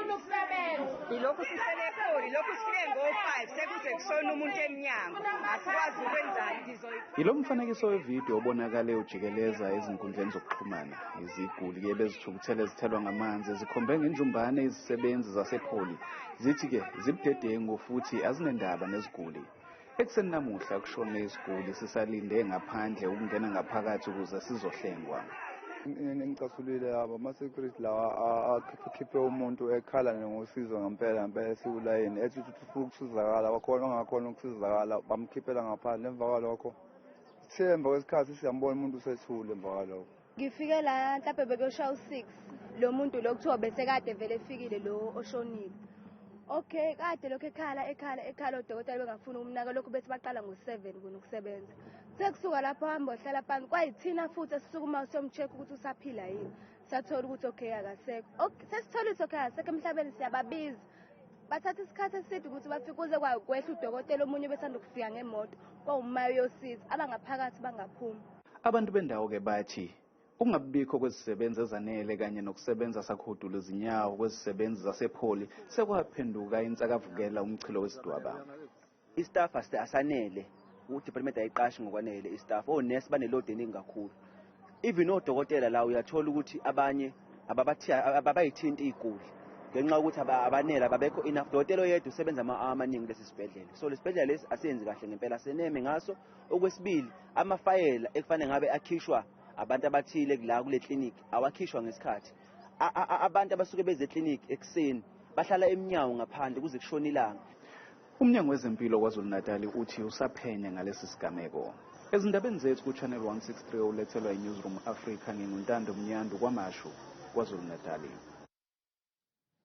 Sifuna ukusebenza. Ilokhu sihlele ePoly, lokhu sifike ngo-5 sekuze kushona umuntu emnyango. Asikwazi ukwenzani ngizoyikhuluma. Yilo mfanekiso wevidiyo obonakale ujikeleza ezinkundleni zokuxhumana. Iziguli-ke bezithukuthele zithelwa ngamanzi zikhombe ngenjumbane izisebenzi zasePoly. Zithi-ke zibudedengu futhi azinendaba neziguli. Ekuseni namuhla kushone isiguli sisalinde ngaphandle ukungena ngaphakathi ukuze sizohlengwa. Ngicasulile laba ama-security lawa akhiphe umuntu ekhala ngosizo ngempela ngempela esikulayini ethi ukuthi ufuna ukusizakala wakhona ongakhona ukusizakala bamkhiphela ngaphandle. Emva kwalokho sithe emva kwesikhathi siyambona umuntu usethule emva kwalokho. Ngifike la mhlawumbe bekuyoshaya u-6, lo muntu lo kuthiwa besekade vele efikile lo oshonile. Okay, kade lokho ekhala ekhala ekhala, odokotela bengafuni ukumnaka, lokhu bethi baqala ngo-7 kona ukusebenza. Sekusuka lapho hamba wahlala phansi, kwayithina futhi esisukuma siyom-check ukuthi usaphila yini. Sathola ukuthi okay akasekho. Okay, sesithola ukuthi okay akasekho emhlabeni, siyababiza. Bathatha isikhathi eside ukuthi bafike kuze kwehla udokotela omunye besanda kufika ngemoto, kwawumayo yosiza, abangaphakathi bangaphumi. Abantu bendawo-ke bathi ukungabikho kwezisebenzi ezanele kanye nokusebenza sakhudula izinyawo kwezisebenzi zasePoly sekwaphenduka insakavukela umchilo wesidwaba. I-staff asanele, u-department ayiqashi ngokwanele i-staff. Onesi bane-load eningi kakhulu, even odokotela la uyathola ukuthi abanye ababayithinti iy'guli ngenxa yokuthi abanele, ababekho enough. Dokotela oyedwa usebenza ama-hour amaningi kulesi sibhedlela, so lesibhedlela lesi asenzi kahle ngempela, seneme ngaso. Okwesibili, amafayela ekufanele ngabe akhishwa abantu abathile la kule klinikhi awakhishwa ngesikhathi. Abantu abasuke beze eklinikhi ekuseni bahlala emnyango ngaphandle kuze kushone ilanga. Umnyango wezempilo KwaZulu-Natal uthi usaphenya ngalesi sigameko. Ezindabeni zethu ku-Channel 163 olethelwa i-Newsroom Africa, nginguNtando Mnyandu, KwaMashu, KwaZulu-Natal.